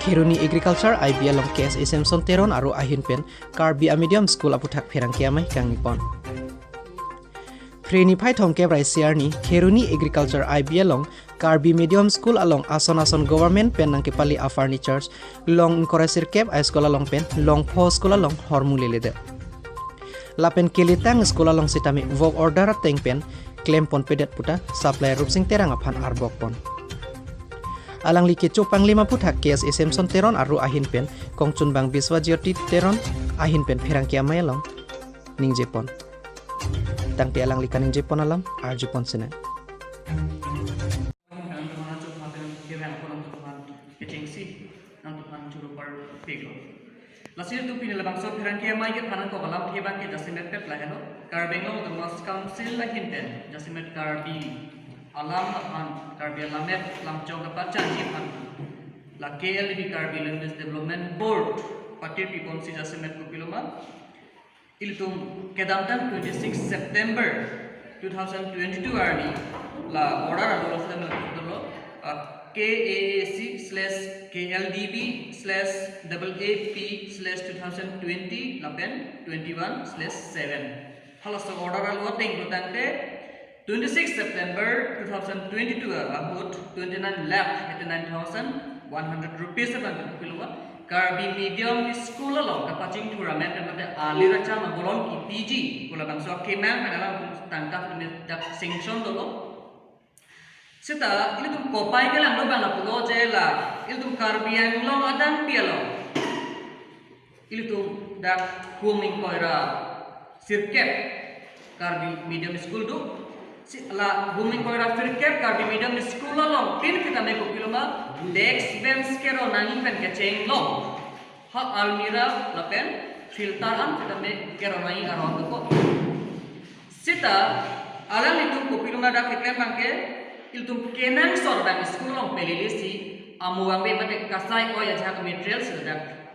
Kheruni Agriculture IB along KS Samson Teron aru ahin pen Karbi Medium School aputhak pherangki amai kangnipon. Freni phai thong kebrai siarni Kheruni Agriculture IB along Karbi Medium School along Ason Ason Government pen nangke pali a furnitures long korasir kep a school along pen long pho school along hormu lelede. Lapen kelitang school along sitami work order teng pen claim pon pedet puta supplier Rupsing Terang aphan arbok pon. Alang li ke chopang lima puthak KS Samson Teron aru ahin pen kongchun bang Biswajyoti Teron ahin pen pherangki amai along ningjepon. Tangti alang li kaning jepon alam arjepon sene. Lasir tu pinila bangso pherangki amai ke phanan ko galam theba ke jasimet pet lahelo Karbi Autonomous Council la hinten jasimet Karbi alam phan Karbi alamet lamchong ka chanji phan la KLB Karbi Language Development Board patir pipon si jasimet ko piloma iltum kedamtan 26 September 2022 arni la order alo dolo KAAC/KLDB/AAP/2020 lapen 21/7 halas order alo teng tangte 26 September 2022 about 29,89,100 rupees bang pilwa Karbi Medium School along kapaching tournament mate alira chama bolon ki PG kula bangso kemang padalam tangka dak sanction dolo sita ilitum kopai ke lang lo bang pulo jela ilitum Karbi Anglong adang pialo ilitum dak kuming koira sirkep Karbi Medium School du la guming koira firkep Karbi Medium School along tin kita me kopiloma desk bench kero nangin pen ke cheng lo ha almira lapen filter an kita me kero nangin aron ko sita alang itu kopiloma dak eklem bangke iltum kenang sor bang school long pelilisi amuang be mate kasai o ya jak materials dak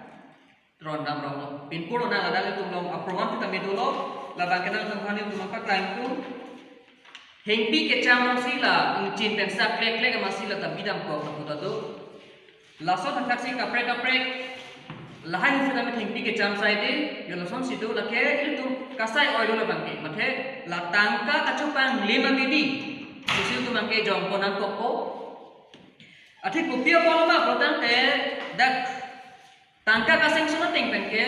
ron dam rong lo pinpur na adal tum long aprovan kita me dolo la bangke dal tum khani tum ka climb tu hengpi ke cham sila chin pen sa klek klek ma sila ta bidam ko ta to laso thak si kapre kapre lahai se ta hengpi ke cham sai de yo lason situ la ke iltum kasai oil la bangke mathe la tangka kachupang lima didi susil tu bangke jong ponan ko ko athe kopia polma protang te dak tangka kaseng sona teng pen ke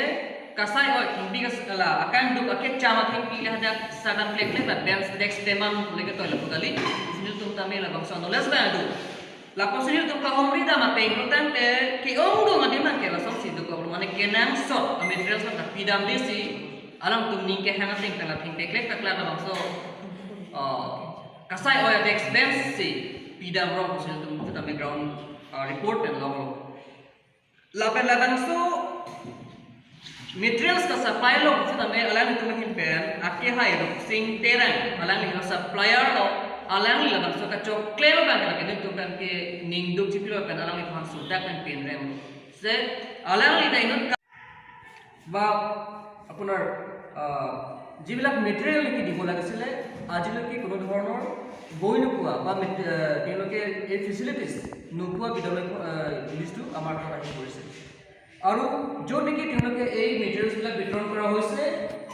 kasai oi hingbi kas la akan duk ake chama thing pi la dak sadan klek klek la bench desk temam lege toy la pudali sinil tum tame la bangsa knowledge ba adu la kosinil tum ka omri da ma peng tang te ke ong do ma dimang ke la som si du ko mane kenang sot material sot pidam desi alam tum ning ke hanga thing la thing klek tak la bangsa kasai oi desk bench si pidam ro kosinil tum tame ground report and long la pen la bangso materials ka supply lo sita me alang tu mahin pen ake hai ro sing terang alang li supplier lo alang li labang so ka chok claim bang la ke tu pen ke ning duk chipilo pen alang li phan su dak pen pen rem se alang li dai not ba apunar jibilak material ki দিব লাগিছিলে আজিলৈকে কোনো ধৰণৰ গৈ নোপোৱা বা তেওঁলোকে এই ফেচিলিটিছ নোপোৱা বিদ্যালয় লিষ্টটো আমাৰ হাতত আহি পৰিছে আৰু য'ত নেকি তেওঁলোকে এই মেটেৰিয়েলছবিলাক বিতৰণ কৰা হৈছে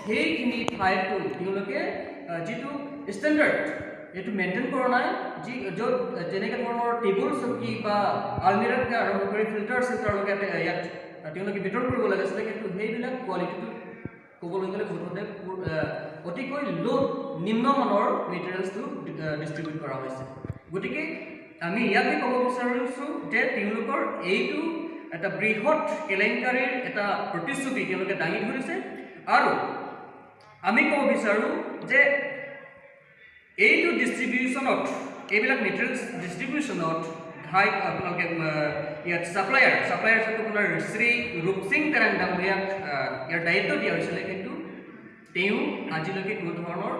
সেইখিনি ঠাইতো তেওঁলোকে যিটো ষ্টেণ্ডাৰ্ড এইটো মেইনটেইন কৰা নাই যি য'ত যেনেকৈ ধৰণৰ টেবুল চকী বা আলমিৰাতকৈ আৰম্ভ কৰি ফিল্টাৰ চিল্টাৰলৈকে ইয়াত তেওঁলোকে বিতৰণ কৰিব লাগিছিলে কিন্তু সেইবিলাক কোৱালিটিটো ক'বলৈ গ'লে মুঠতে অতিকৈ ল' নিম্নমানৰ মেটেৰিয়েলছটো ডিষ্ট্ৰিবিউট কৰা হৈছে। গতিকে আমি ইয়াকে ক'ব বিচাৰিছোঁ যে তেওঁলোকৰ এইটো এটা বৃহৎ কেলেংকাৰীৰ এটা প্ৰতিচ্ছবি তেওঁলোকে দাঙি ধৰিছে আৰু আমি ক'ব বিচাৰোঁ যে এইটো ডিষ্ট্ৰিবিউশ্যনত এইবিলাক মেটেৰিয়েলছ ডিষ্ট্ৰিবিউশ্যনত ঘাই আপোনালোকে ইয়াত ছাপ্লায়াৰ আপোনাৰ শ্ৰী ৰূপসিং তেৰাং ডাঙৰীয়াক ইয়াৰ দায়িত্ব দিয়া হৈছিলে কিন্তু তেওঁ আজিলৈকে কোনো ধৰণৰ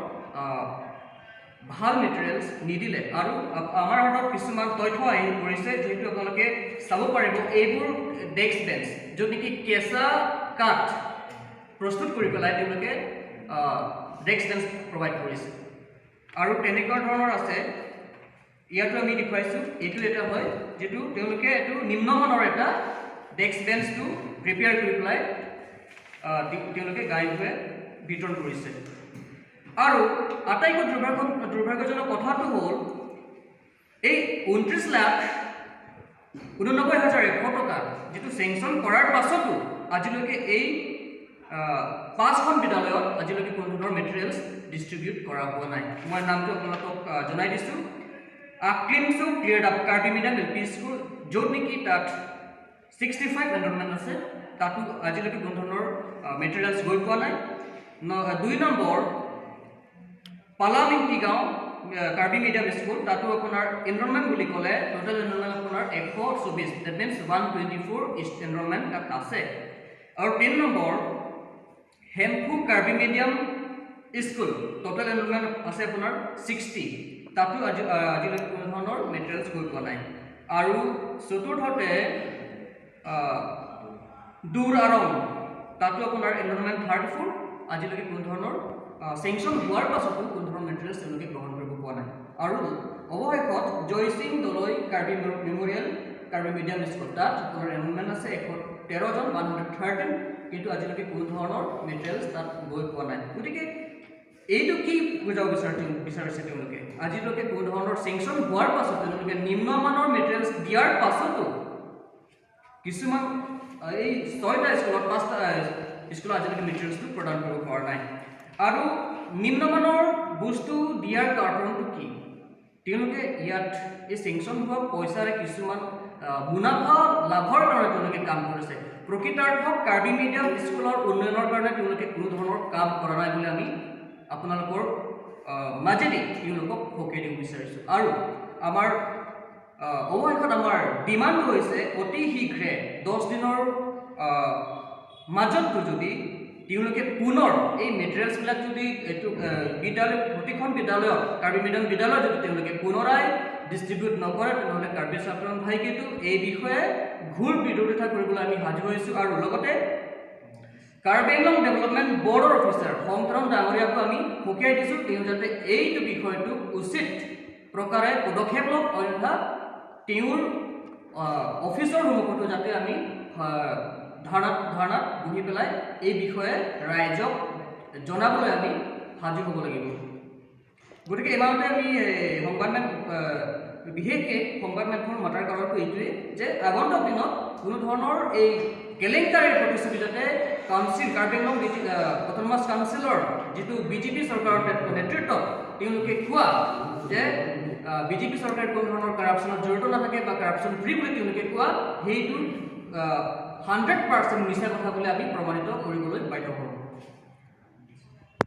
ভাল মেটেৰিয়েলছ নিদিলে আৰু আমাৰ হাতত কিছুমান তথ্য আহি পৰিছে যিহেতু আপোনালোকে চাব পাৰিব এইবোৰ ডেস্ক বেঞ্চ য'ত নেকি কেঁচা কাঠ প্ৰস্তুত কৰি পেলাই তেওঁলোকে ডেস্ক বেঞ্চ প্ৰভাইড কৰিছে আৰু তেনেকুৱা ধৰণৰ আছে ইয়াতো আমি দেখুৱাইছোঁ এইটো এটা হয় যিটো তেওঁলোকে এইটো নিম্নমানৰ এটা ডেস্ক বেঞ্চটো প্ৰিপেয়াৰ কৰি পেলাই তেওঁলোকে গাঁৱে ভূঞে বিতৰণ কৰিছে। আৰু আটাইতকৈ দুৰ্ভাগ্যজনক কথাটো হ'ল, এই 29,89,100 টকা যিটো চেংচন কৰাৰ পাছতো আজিলৈকে এই পাঁচখন বিদ্যালয়ত আজিলৈকে কোনো ধৰণৰ মেটেৰিয়েলছ ডিষ্ট্ৰিবিউট কৰা হোৱা নাই। মই নামটো আপোনালোকক জনাই দিছোঁ। আক্লিমচু clear up Karbi medium LP school, য'ত নেকি তাত 65 এনৰলমেণ্ট আছে, তাতো আজিলৈকে কোনো ধৰণৰ মেটেৰিয়েলছ গৈ পোৱা নাই। 2 নম্বৰ পালামিংটি গাঁও কাৰ্বি মিডিয়াম স্কুল, তাতো আপোনাৰ এনৰলমেণ্ট বুলি ক'লে টোটেল এনৰলমেণ্ট আপোনাৰ 124, that means 124 enrolment তাত আছে। আৰু 3 number Hemphu Karbi medium school, total enrolment আছে আপোনাৰ 60, তাতো আজিলৈকে কোনো ধৰণৰ মেটেৰিয়েলছ গৈ পোৱা নাই। আৰু চতুৰ্থতে দূৰ আৰং, তাতো আপোনাৰ এনৰলমেণ্ট 34, আজিলৈকে কোনো ধৰণৰ চেংচন হোৱাৰ পাছতো কোনো ধৰণৰ মেটেৰিয়েলছ তেওঁলোকে গ্ৰহণ কৰিব পোৱা নাই। আৰু অৱশেষত Joysing Doloi Karbi memorial Karbi medium school, তাত আপোনাৰ এনৰলমেণ্ট আছে 113জন, 113, কিন্তু আজিলৈকে কোনো ধৰণৰ মেটেৰিয়েলছ তাত গৈ পোৱা নাই। গতিকে এইটো কি বুজাব বিচাৰিছে তেওঁলোকে? আজিলৈকে কোনো ধৰণৰ চেংচন হোৱাৰ পাছত তেওঁলোকে নিম্নমানৰ মেটেৰিয়েলছ দিয়াৰ পাছতো কিছুমান এই ছয়টা স্কুলত, পাঁচটা স্কুলত আজিলৈকে মেটেৰিয়েলছটো প্ৰদান কৰিব পৰা নাই। আৰু নিম্নমানৰ বস্তু দিয়াৰ কাৰণটো কি? তেওঁলোকে ইয়াত এই চেংচন হোৱা পইচাৰে কিছুমান মুনাফা লাভৰ কাৰণে তেওঁলোকে কাম কৰিছে। প্ৰকৃতাৰ্থত কাৰ্বি মিডিয়াম স্কুলৰ উন্নয়নৰ কাৰণে তেওঁলোকে কোনো ধৰণৰ কাম কৰা নাই বুলি আমি আপোনালোকৰ মাজেদি তেওঁলোকক সকীয়াই দিব বিচাৰিছোঁ। আৰু আমাৰ অৱশেষত আমাৰ ডিমাণ্ড হৈছে, অতি শীঘ্ৰে 10 দিনৰ মাজতো যদি তেওঁলোকে পুনৰ এই মেটেৰিয়েলছবিলাক যদি এইটো বিদ্যালয়, প্ৰতিখন বিদ্যালয়ত, কাৰ্বি মিডিয়াম বিদ্যালয়ত যদি তেওঁলোকে পুনৰাই ডিষ্ট্ৰিবিউট নকৰে, তেনেহ'লে কাৰ্বি ছাত্ৰ সন্থাই কিন্তু এই বিষয়ে ঘোৰ বিৰোধিতা কৰিবলৈ আমি সাজু হৈছোঁ। আৰু লগতে কাৰ্বি আংলং ডেভেলপমেণ্ট বৰ্ডৰ অফিচাৰ শংকৰম ডাঙৰীয়াকো আমি সকীয়াই দিছোঁ, তেওঁ যাতে এইটো বিষয়টোক উচিত প্ৰকাৰে পদক্ষেপ লওক, অন্যথা তেওঁৰ অফিচৰ সন্মুখতো যাতে আমি ধৰ্ণাত বহি পেলাই এই বিষয়ে ৰাইজক জনাবলৈ আমি সাজু হ'ব লাগিব। গতিকে ইমানতে আমি এই সংবাদমেল, বিশেষকৈ সংবাদমেলখন মাতাৰ কাৰণটো এইটোৱেই যে আগন্তুক দিনত কোনো ধৰণৰ এই কেলেংকাৰীৰ প্ৰতিচ্ছবি যাতে কাউন্সিল, কাৰ্বি আংলং অট'নমাছ কাউন্সিলৰ যিটো বিজেপি চৰকাৰৰ নেতৃত্বত তেওঁলোকে কোৱা যে বিজেপি চৰকাৰে কোনো ধৰণৰ কাৰাপশ্যনত জড়িত নাথাকে বা কাৰাপশ্যন ফ্ৰী বুলি তেওঁলোকে কোৱা, সেইটো 100% মিছা কথা বুলি আমি প্ৰমাণিত কৰিবলৈ বাধ্য।